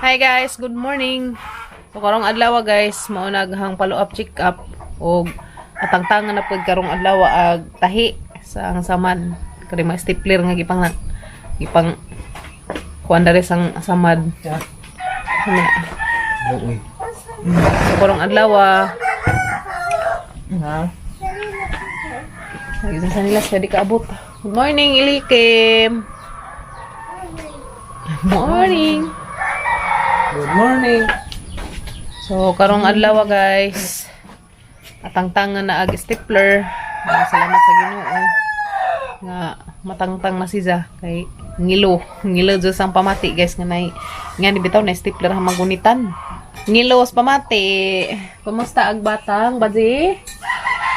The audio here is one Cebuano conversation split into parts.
Hi guys, good morning. So karong adlaw, guys, mao naghang follow-up check up og atangtangan na pud karong adlaw ag tahi sa ang samad kani, mga stapler nga gipang kuan diri sang samad. Ano? Uy. So karong adlaw Ha? Lagi sa nila siya di kaabot. Good morning, Ilikim. Morning. Good morning. So, karong adlaw, guys, atangtangan na ag stapler. Salamat sa Ginoo nga matangtang na siya kay ngilo, ngilo jud sang pamati, guys, nga nay nga ni bitaw na stapler ang magunitan. Ngilo sa pamati. Kumusta ag batang baji?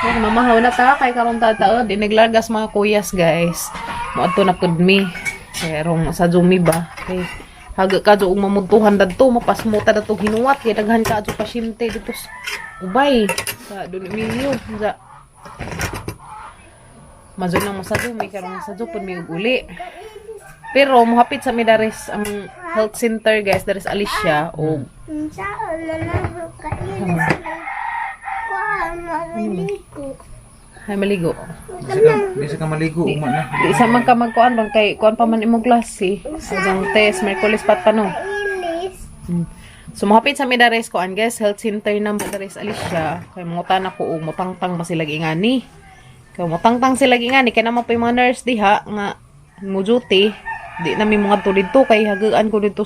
Yan, mamahaw na ta kay karon tataod iniglargas mga kuyas, guys. Moadto na pud mi. Kay sa Jumi ba kay haga ka og mamudtuhan dadto, mapasmuta dadto hinuwat kay daghan ka adto pasyente dito sa ubay sa Don Emilio. Sa Mazo nang mo sa Jumi karon sa pud mi og uli. Pero mohapit sa mi dares ang health center, guys, dares Alicia og Hay, maligo. Di sa ka maligo, uma na. Di sa man ka magkuan bang kay kuan pa man imong klase. Sa test Merkulis pat pa no. So mohapit sa mi dares kuan, guys, health center na mo dares Alicia kay mangutan ako og motangtang ba sila ingani. Kay motangtang sila ingani kay naman pa yung mga nurse diha nga mo duty. Di na mi mga to didto kay hagaan ko dito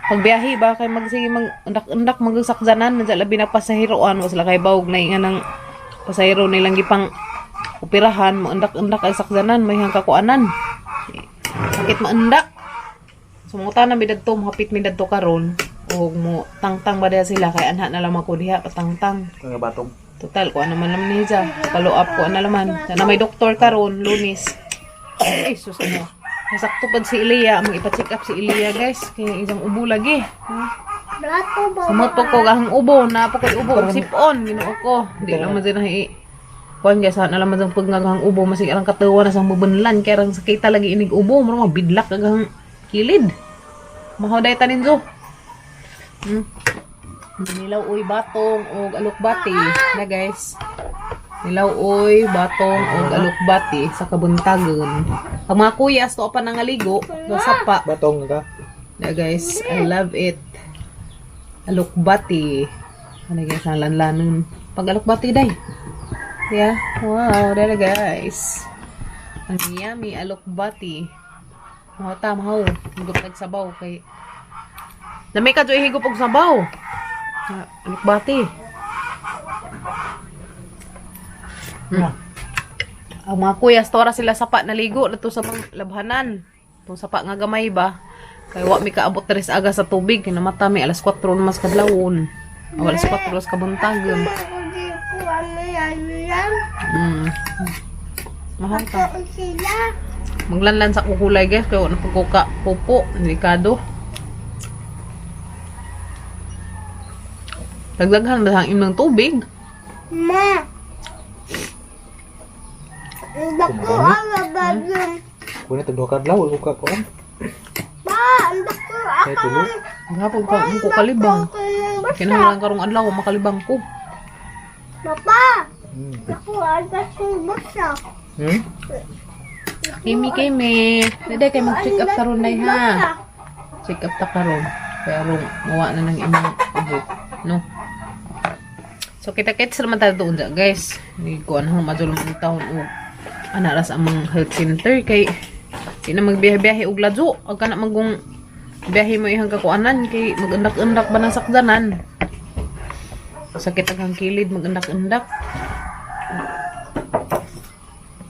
pagbiyahe ba kay magsige mag undak-undak magsakjanan na labi na pasahiroan wa sila kay bawog na nga nang pasahero nilang gipang operahan, maundak-undak ay sakjanan may hangkakuanan. Sakit maundak. So mangutan na mi dadto, mohapit mi dadto karon og mo tangtang ba diha sila kay anha na lamang ko diha patangtang. Nga batong. Total ko ano man naman niya. Follow up ko ano naman. Sana may doktor karon Lunes. Ay sus ano. Nasakto pad si Ilya, among ipa-check up si Ilya, guys, kay isang ubo lagi. Samot po ko gahang ubo, na po ko'y ubo og sipon, Ginoo ko. Di naman din na i kuan, guys, na naman ang pagngagahang ubo masig arang katawa na sang mabunlan kay rang sakita lagi inig ubo, mura mabidlak agahang kilid. Mahaw day tanin zo. Nilaw oy batong og alukbati na, guys. Nilaw oy batong og alukbati sa kabuntagon. Ang mga kuyas to pa nangaligo, do sapa. Batong ka. Na guys, I love it. Alukbati. Ano guys, ang lanlanon. Pag alukbati day. Yeah. Wow, dala guys. Ang yummy alukbati. Mahaw ta, mahaw. Higop tag sabaw kay Dami ka joy higop og sabaw. Ah, alukbati. Ang mga kuya, tora sila sapa naligo na to sa mga labhanan. Itong sapa nga gamay ba? Kay wa mi kaabot diri sa aga sa tubig. Kay namata mi alas 4 naman sa kadlawon. O alas 4 sa kabuntagon. Mahal ta. Maglanlan sa kukulay, guys. Kaya wa na pagkuka pupo. Delikado. Dagdaghan ba ang imong tubig? Ma. Dako ang bagyo. Kuna tag duha ka adlaw ko ka kuan. Ba, ang dako Kay tulo. Gapon ka ko kalibang. Kinahanglan karong adlaw makalibang ko. Papa. Dako ang dako basa. Kimi kimi. Dede kay mag-check up karon day ha. Check up ta karon. Pero mawa na ng imong ubo, no? So kita-kits naman tayo doon dyan, guys. Hindi ko ano madulong ang taon og ana ra sa among health center kay di na magbiyahe-biyahe og ladyo. Ag kana magong biyahe mo ihang kakuanan kay magundak-undak ba ng sakdanan. Sakit ang kilid, magundak-undak.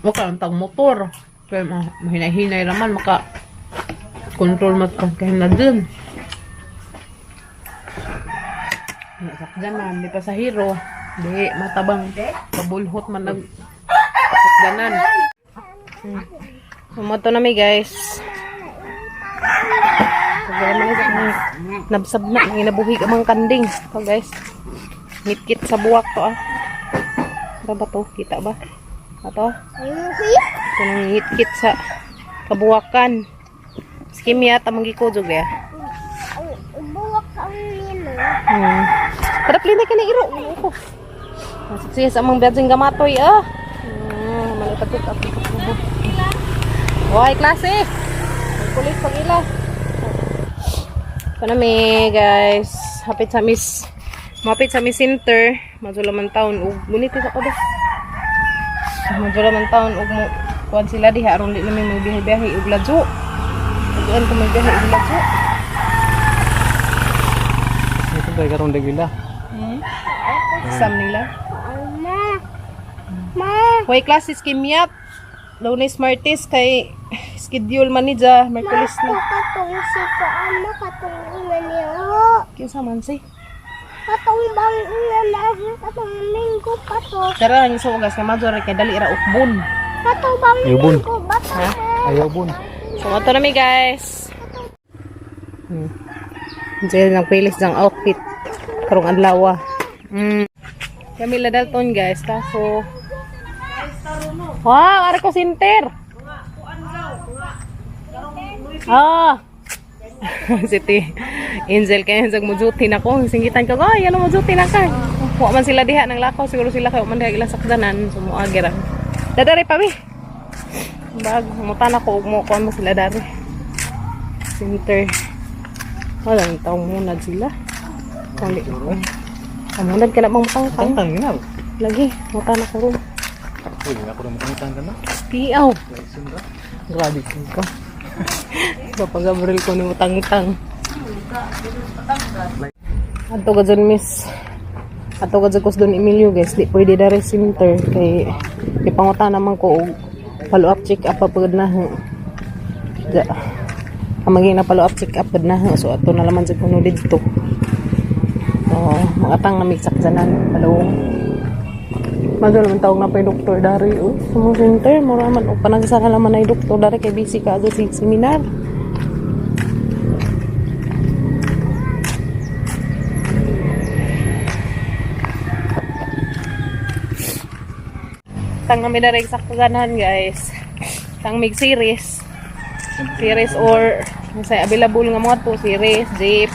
Wa ka ang tang motor. Kaya mahinahinay raman maka control mat ka kay na dun. Sakdanan, di pasahero. Di matabang pabulhot man nag sakdanan. Sumato na mi, guys. Nabsab na, nanginabuhig ang mga kanding. Ito, guys. Ngit-kit sa buwak to ah. Ito ba to? Kita ba? Ito? Ito nang ngit-kit sa kabuwakan. Skim yata manggikudog ya. Buwak ang Tara plina ka na iro. Ko. Siya sa among biyajing gamatoy ah. Malipat check up. Hoy, klase. Kulit pag ila. Panami guys. Hapit sa Miss Mapit sa Miss Center. Madula man taon ug gunit sa ko do. Madula man taon ug mo kuan sila diha aron di namin magbiyahe-biyahe ug ladyo. Tuan ko magbiyahe ug ladyo. Ito tayo karon dagila. Sam nila. Ma. Ma. Way classes kimyat. Lunes, Martes kay schedule man ni ja, Merkulis na. Katong si kuan mo katong ina niya. Kinsa man si? Katong bang ina na katong linggo pa to. Tara lang sa ugas kay major kay dali ra ukbon. Katong bang Ayubon. linggo ba to? Ha? Ayaw bon. So ato na mi guys. Diyan nang pilis ng outfit karong adlaw. Camila Dalton guys kaso wow, ari ko center. Ah. City Angel kaya sa mo duty na ko singgitan ko ay ano mo duty na ka. Wa man sila diha nang lakaw siguro sila kay wa man diha ilang sakdanan so moagi ra. Dadari pa mi. Bag mutan ako ug mo kuan mo sila dari. Center. Wala nang taong munad sila. Kali. Amunad ka na bang mutang Tangtang gina. Lagi, mutan ako ron. Uy, ako na mutang ka na. Piaw. Laison ra. Grabe ko. Papa Gabriel ko ni mutangtang. Ato ka dyan, miss. Ato ka dyan, Don Emilio, guys. Di pwede dari center. Kay, ipanguta naman ko og follow up check up pa pagod na. Ja. Amagi na follow up check up pagod na. So, ato na laman sa kuno dito. So, makatang na may saksanan. Palong. Magal naman tawag na pa yung doktor dari. Oh, sa mga center, mura man. O, panagsara naman na yung doktor dari kay busy ka agad sa seminar. Tang kami dari sakto ganahan guys. Tang mig series. Series or sa available nga mga to series, jeep.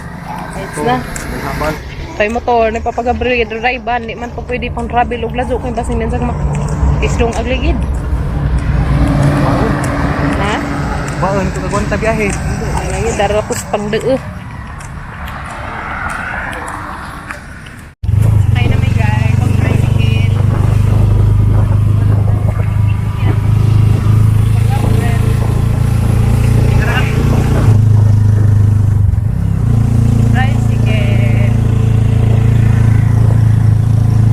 It's na. Habal. Kay motor, nagpapagabriel drive di man to pwede pang travel og ladyo kay basin din sa isdong agligid. Ha? Baon ko kagon ta biyahe. Ay, lagi dara ko sa pangdee. Sakay na may guys, pang tricycle. Tricycle.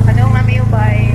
Ano nga may ubay?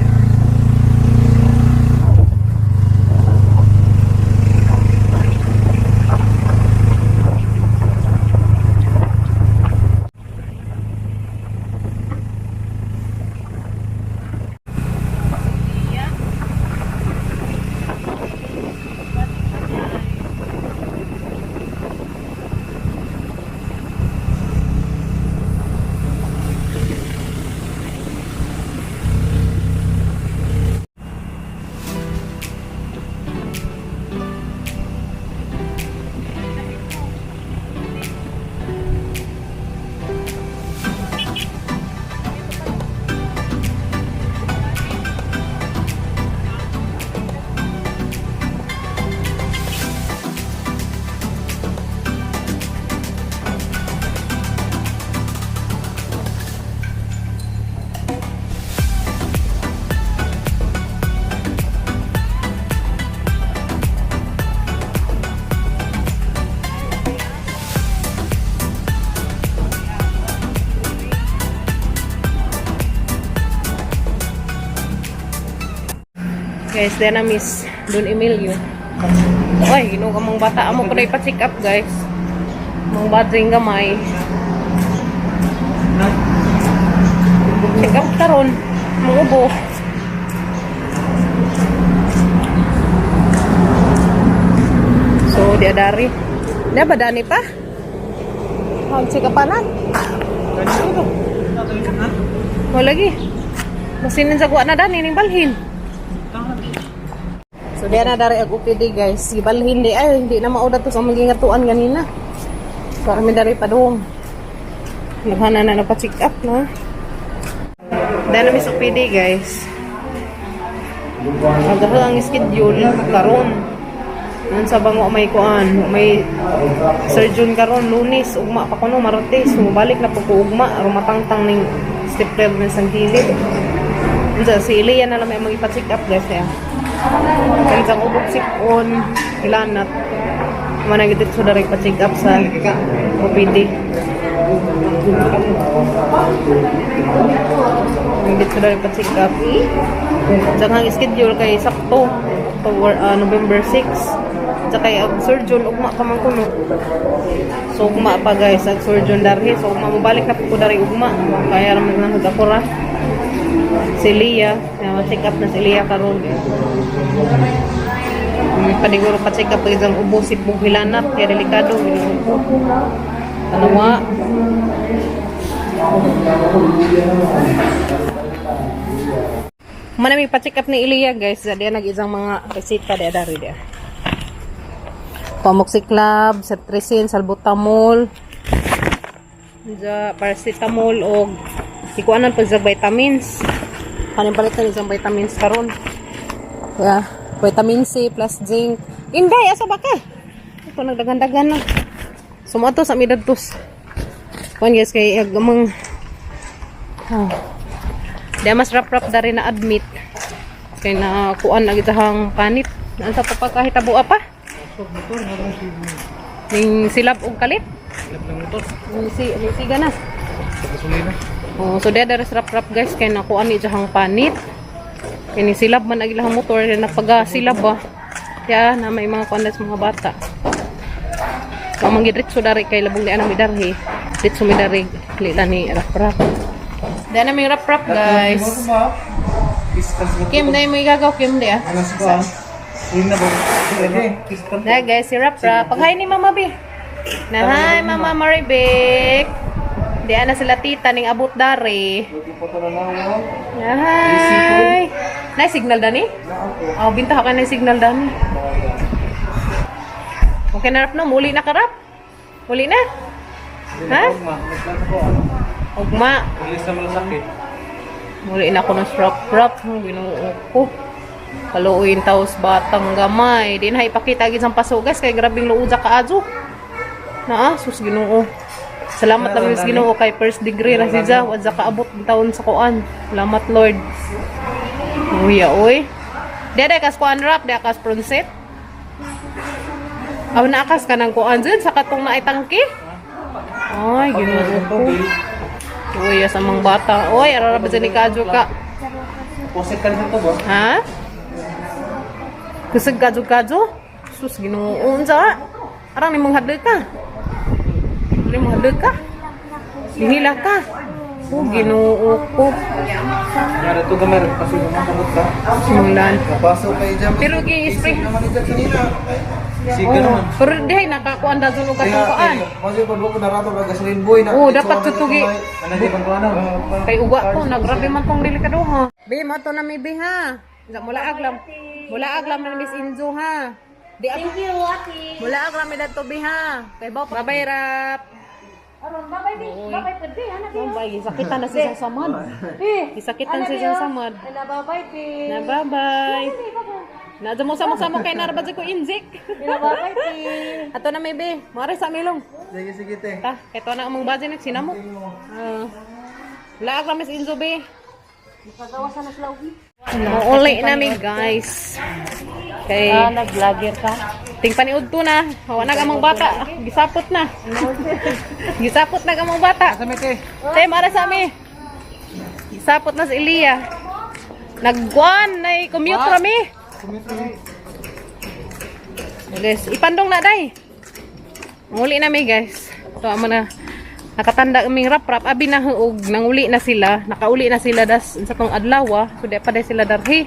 Guys, then na miss Don Emilio. Oy, ginoo ka mong bata amo ko na ipa-check up, guys. Mong badring gamay. Check up karon. Mong ubo. So, di adari. Di ba dani pa? Hag check up na. Wala lagi. Masinin sa kuha na dani ning balhin. So diya na dari ag OPD guys. Gibalhin di ay hindi na mauda to sa magingatuan ganina. So kami dari padung. Naghana na nagpa-check up na. Dahil na sa OPD, guys. Ang dahil ang schedule karon. Nun sa bango may kuan, may surgeon karon Lunes, ugma pa kuno Martes, mubalik na po ko ugma aron matangtang ning stapler man sa gilid. Unsa si Ilya na lang may magipa-check up, guys, ya. Kay isang ubok sipon, ilanat. Manang dito sa direct pa-check up sa OPD. Dito sa direct pa-check up. Tsaka ang schedule kay sakto October, November 6. Tsaka kay ang surgeon ugma pa man kuno. So ugma pa, guys, ang surgeon darhi. So ugma mobalik na po ko dari ugma. Kaya ra man nang ako ra. Si Leah, check up na si Leah karon. May paniguro pa check up pag isang ubo sipong hilanat kaya delikado ginoo ko. Tanawa. Manami pa check up ni Ilya, guys. Diya nag-isang mga resita diya dari diya. Pamoxiclab, Cetirizine, Salbutamol, ja, paracetamol og ikuanan pa sa vitamins. Kanin palitan isang vitamins karon. Yeah, vitamin C plus zinc. Inday, asa ba ka? Ito nagdagan-dagan na. Sumato sa midadtos. Kuan, guys, kay ag amang oh. Di mas rap-rap dari na admit. Kay na kuan na gitahang panit. Naan sa papakahitabo pa? Ning silab og kalit. Silap ng motor. Ning si ning siga na. Sa gasolina. Oh, so diya daras rap rap, guys, kay nakuan ni jahang panit. Kay ning silab man ang ilahang motor kay napaga silab ba. Kaya na may mga kuan sa mga bata. So ang diretso dari kay labong di anang midarhi. Diretso mi dari lila ni rap rap. Diya na may rap rap, guys. Kim na mo igagaw Kim di ah. Alas ba? Yun na ba? Pwede. Diya, guys, si rap rap. Pag-hi ni Mama B. Na hi Mama Maribek. Diya na sila tita ning abot dari. Hi! Na signal dani? Oh, binta ka na signal dani. Okay na rap no, muli na ka rap. Muli na. Ha? Ugma. Ulis na malasakit. Muli na ako ng rap rap. Ginoo ko. Kaluoyin taos batang gamay. Di na ipakita gid sang pasugas kay grabing luod sa kaadyo. Naa, sus Ginoo. Salamat lang sa Ginoo kay first degree ra si Ja. Wa sa kaabot ng taon sa kuan. Salamat, Lord. Uy, uy. Dede kas kuan rap, dede kas pronset. Aw naakas ka ng kuan dyan sa katong naitangki. Ay, Ginoo ko. Uy, sa mga bata. Uy, arara ba dyan ni kadyo ka? Poset ka rin ito ba? Ha? Kusog kadyo kadyo? Sus, Ginoo unsa? Arang nimong hadlok ka. Nimong hadlok ka. Dihila ka. Oh, Ginoo ko. Yara ito gamay. Kasi naman kamot ka. Simulan. Napasok kay Jam. Pero gi-spray. Naman ni Jack kanina. Siga naman. Pero dihay nakakuan daw og katong kuan. Kasi pag ko narato ka gasolin boy na. Oo, dapat tutugi. Ano di bang kuano? Kay uwa ko, nagrabe man tong delikado ha. Be, mato na mi be ha. Sa mula aglam. Mula aglam na Miss Inzo ha. Di Thank you, Ate. Mula aglam mi dadto be ha. Kay ba bye rap. Aron, babay, bi. Babay, pwede. Ano, bi? Bye, gisakitan na si Sang Samad. Bi. Gisakitan si Sang Samad. Ano, babay, bi. Na bye-bye. Na mo sama-sama kay narba ko injik. Ano, babay, bi. Ato na may be. Mare sa milong. Sige sige te. Ta, keto na among budget nagsinamo. Ah. Laag ra Miss Inzo be. Pagawasan na sila, ubi. Mauli na mi, guys. Kay Ah, nag-vlogger ka? ting paniud to na. Hawa na among bata. Gisapot na. Gisapot na among bata. Sa mete. Te, mara sa ami. Gisapot na si Elia. Nagguan na commute ra mi. Guys, ipandong na day. Muli na mi, guys. So amo na nakatanda kaming rap rap abi na og nanguli na sila, nakauli na sila das sa tong adlaw ah. So di pa day sila darhi.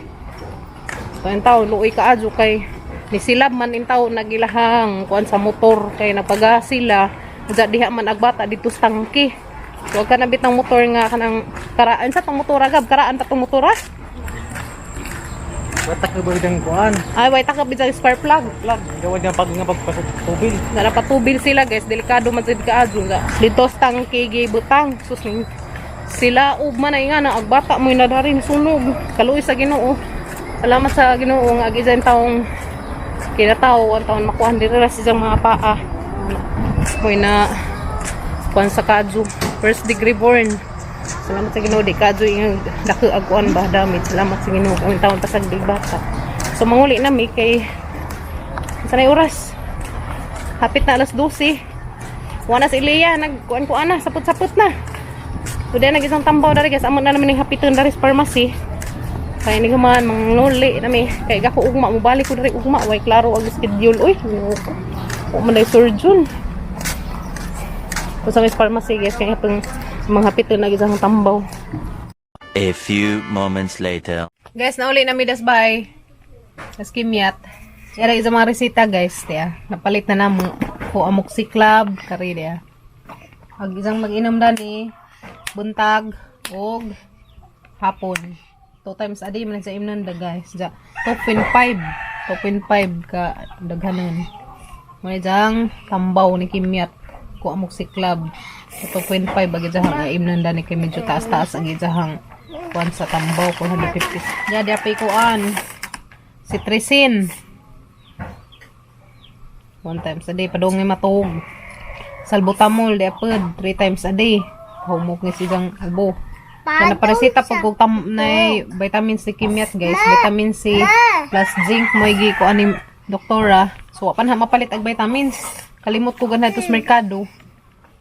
So ang tao luoy kaadyo kay ni silab man in tao nagilahang kuan sa motor kay napaga sila. Unya diha man agbata dito sa tangke. So ka nabit ng motor nga kanang karaan sa tong motor agab karaan ta tong motor ah. Watak na ba rin ang kuan? Ay, way takap sa spark plug. Plug. Gawa niya pag nga pagpasok tubil. Narapatubil sila guys, delikado man sad kaadyo nga. Dito sa tangke butang sus ning sila ug man ay nga na ag bata mo'y nadarin sunog. Kaluoy sa Ginoo. Salamat sa Ginoo nga ag isang taong kinatawo ang taon makuha diri ra sa isang mga paa. Mo'y na kuan sa kadyo. First degree born. Salamat sa Ginoo di kadyo yung dako ag kuan ba damage. Salamat sa Ginoo ang taon pasag di bata. So manguli na mi kay sa oras. Hapit na alas 12. Wala si Ilya, nagkuan-kuan na, sapot-sapot na. So dahil nag-isang tambaw dari guys, amo na naman yung hapiton dari sa pharmacy. Kaya ni gumaan, mangluli nami. Kaya gako ugma, mubalik ko dari ugma. Way klaro ang schedule. Uy, Ginoo ko. Wa man day surgeon. Kung sa may pharmacy guys, kaya pang mga hapiton nag-isang tambaw. A few moments later. Guys, nauli na mi das bay. Das kimyat. Yara isa mga resita guys, tiya. Napalit na namo. Ko amoxiclab kari diya. Ag isang mag-inom dani buntag og hapon. Two times a day man sa imnon da guys. Ja, 2.5. 2.5 ka daghanon. May jang tambaw ni kimyat ko amoxiclab. 2.5 ag jahang imnon dani kay medyo taas-taas ang ijahang kuan sa tambaw 450. Ya di apay kuan. Cetirizine. One times a day padung ni matuog. Salbutamol di apod 3 times a day. Humok ni siyang albo. Kaya naparesita pag kung tam na vitamin C kimyat guys, vitamin C plus zinc mo igi ko ani doktora. So wa pa na mapalit ang vitamins. Kalimot ko ganha sa merkado.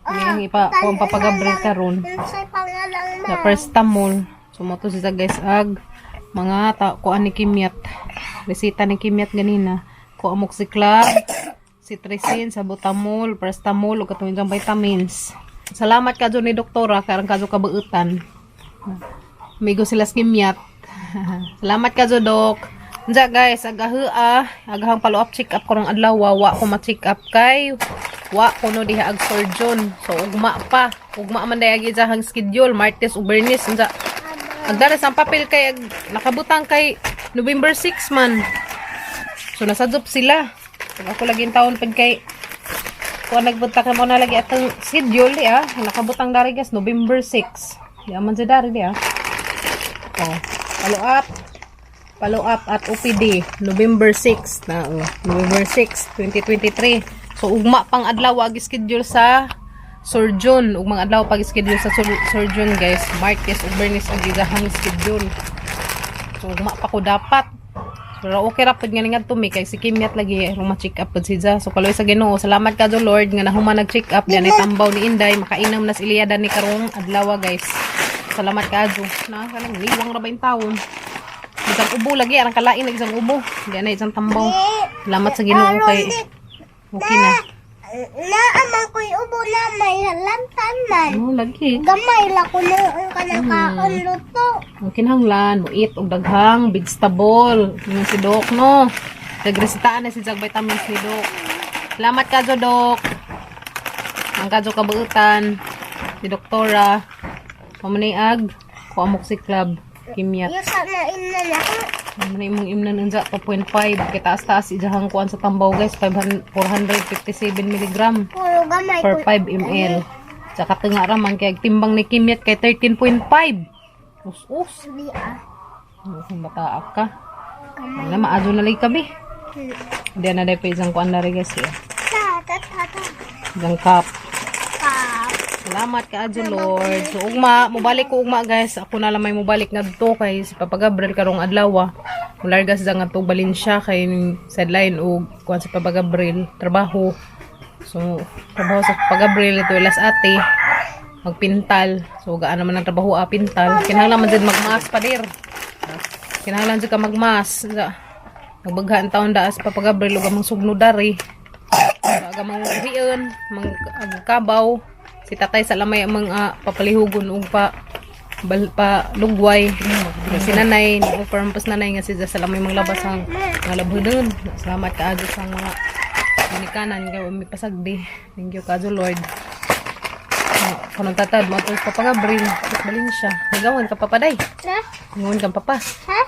Ano ang ipa ko ang papagabril karon. Unsay pangalan Na paracetamol. So mo to siya guys ag mga ta kuan ni kimyat. Resita ni kimyat ganina. Ko amoxiclav, cetirizine, sabutamol, paracetamol ug katong iyang vitamins. Salamat kadyo ni doktora karang kadyo kabuutan. Amigo sila sa kimyat. Salamat kadyo dok. Unsa guys, agahua, agahang follow up check up karong adlaw wa ko ma-check up kay wa kuno diha ag surgeon. So ugma pa, ugma man day ag iyang schedule Martes ug Bernes unsa. Agdara sa papel kay ag, nakabutang kay November 6 man. So nasadop sila. So, ako lagi yung taon pag kay kuan nagbunta kay mo na lagi atong schedule di ah. Nakabutang dari guys November 6. Di aman sa dari di ah. Oh, follow up. Follow up at OPD November 6 na oh, November 6, 2023. So ugma pang adlaw ag schedule sa surgeon. Ugmang adlaw pag schedule sa surgeon guys. Martes ug Bernes ang gigahang schedule. So ugma pa ko dapat. Pero okay ra pud nga ngadto mi kay si Kimyat lagi rong ma-check up pud si Ja. So kaloy sa Ginoo, salamat ka do Lord nga nahuman nag-check up diyan ay tambaw ni Inday, makainom na si Ilya ni karong adlaw guys. Salamat ka na kanang liwang ra ba yung taon. Isang ubo lagi arang kalain lagi isang ubo. Diyan ay isang tambaw. Salamat sa Ginoo kay okay na. Naaman ko'y ubo na may halantan man. Oh, lagi. Gamay la ko na ang kanang kaon luto. Ang kinahanglan, mo eat og daghang vegetable. Ingon si Doc, no. Nagresetahan na si Jag vitamins ni Doc. Salamat ka, Doc. Ang kadyo kabuutan ni Doktora. Pamuniag, ko amoxiclab, kimyat. Yung sa na ina na ako. Ano imong imnan unsa 2.5 kay taas-taas ijahang kuan sa tambaw guys 500 457 milligram Puro gamay per ko. 5 ml. Tsaka tunga ra man kay timbang ni Kimyat kay 13.5. Us-us. Sabi ah. Ano kung bataak ka? Wala, maadyo na lang kami. Hindi na dahil pa isang kuan na rin guys. Eh. Ta ta ta ta. Isang cup. Ta. Salamat ka adyo Lord. So ugma, mubalik ko ugma guys. Ako na lang may mubalik ngadto kay si Papa Gabriel karong adlaw. Mularga sa ngadto Valencia kay sideline og kuan si Papa Gabriel trabaho. So trabaho sa Papa Gabriel ito ilas ate magpintal. So gaan naman ang trabaho ah, pintal. Kinahanglan man jud magmask pa dir. Kinahanglan jud ka magmask. Nagbaghaan taon daas Papa Gabriel ug amang sugno dari. Aga mang riyon, mang ag kabaw. Si tatay sa lamay ang mga papalihugon ug pa bal, pa lugway. Si nanay, ni-offer man pas nanay nga si sa lamay mang labas ang mga labhodon. Salamat kaadyo sa mga ginikanan kay may pasagdi. Thank you kaadyo Lord. Kanang tatad mo ato sa Papa Gabriel, sa Valencia. Nagawan ka papaday. Na? Nagawan ka papa. Ha?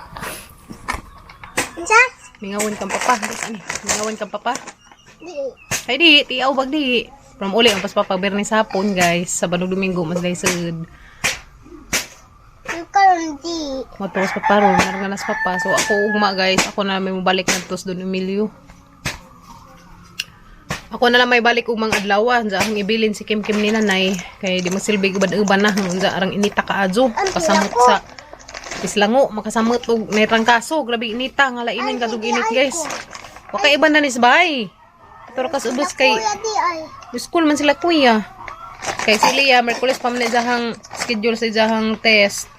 Unsa? Mingawon kang papa. Guys, ani. Mingawon kang papa. Di. Ay di, tiaw bag di. From uli ang pas papa Bernis hapon, guys. Sabado, Domingo mas dai sud. Karon di. Matuwas papa ron, meron na sa papa. So ako ugma, guys, ako na may mobalik na tos Don Emilio. Ako na lang may balik ugmang adlaw. Unsa akong ibilin si Kim Kim ni nanay kay di magsilbi uban-uban na unsa arang inita kaadyo kasamot sa Islango makasamot og natrangkaso, grabe inita nga lainin ka dug init, guys. Wa kay iban na ni bay. Pero kas ubos kay Kuya di ay. school man sila kuya. Kay si Leah, Merkulis pa man na ijahang schedule sa ijahang test.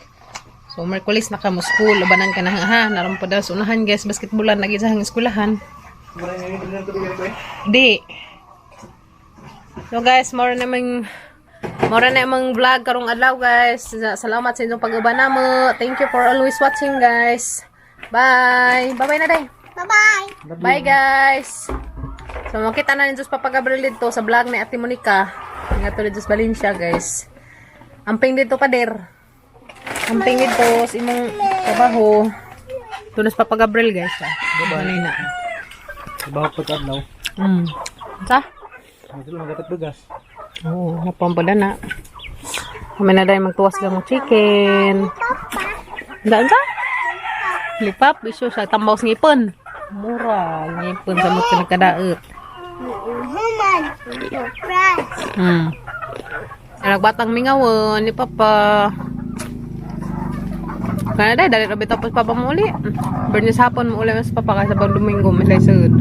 So, Merkulis na ka mo school. Labanan ka na ha. Naroon pa daw sa unahan, guys. Basketballan na ijahang eskwelahan. Di. So guys, more na namang vlog karong adlaw, guys. Salamat sa inyong pag-uban namo. Thank you for always watching, guys. Bye. Bye-bye na day. Bye-bye. Bye, guys. So makita na ninyo sa Papa Gabriel dito sa vlog ni Ate Monica. Nga to dito sa Valencia, guys. Amping dito pader. Amping dito sa imong trabaho. Tunos Papa Gabriel, guys. Ah. Bye-bye. Na. Baho pa adlaw. Sa? Ang sila magatat bugas. Oo, napampada na. Kami na dahil magtuwas lang ng chicken. Daan sa? Lipap, isyo sa tambaw sa ngipon. Mura, ngipon sa mga nagkadaot. Human. Surprise. Nagbatang mingawon ni Papa. Kana dai dali rabi tapos papa mo uli. Bernis hapon mo uli mas papa kasi pag Domingo mas lay sud.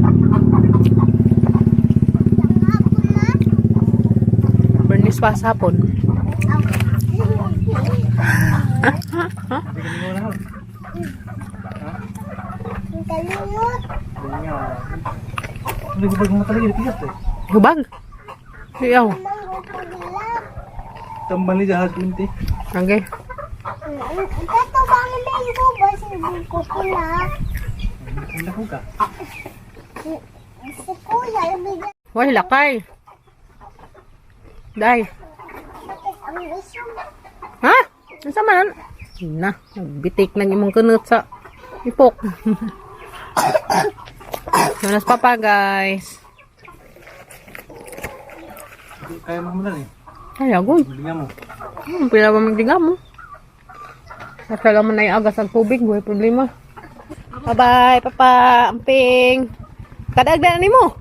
Bernis pa sa hapon. Ang kalimot. Hindi ko pag matalik tigas eh. Hubag. Iyaw. Mango pagila. Tambal ni jahag inti. Okay. Kato bang mango ba si ko pula? Hindi ko ka. Si kuya ibigay Wah, lakay. Dai. ang iso. Ha? Unsa man? Na, nagbitik lang imong kunot sa ipok. Manas papa, guys. Kaya mo man eh. Ay, agoy. Hindi mo. Pila ba magdiga mo? Nasa mo na yung agas ang tubig, buhay problema. Bye-bye, papa. Amping. Kadaag na nimo.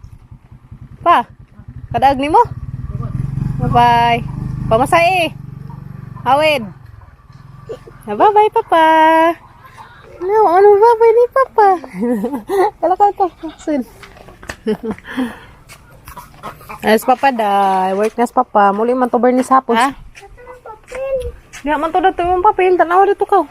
Pa. Kadaag nimo. Bye-bye. Pamasay eh. Hawid. Bye-bye, papa. No, ano bye-bye ni papa? Kala ko to. Soon. As papa dai, work na sa papa. Muli man to Bernice hapon. Ha? Kato ng papel. Di man to dato yung papel, tanawa dito ka.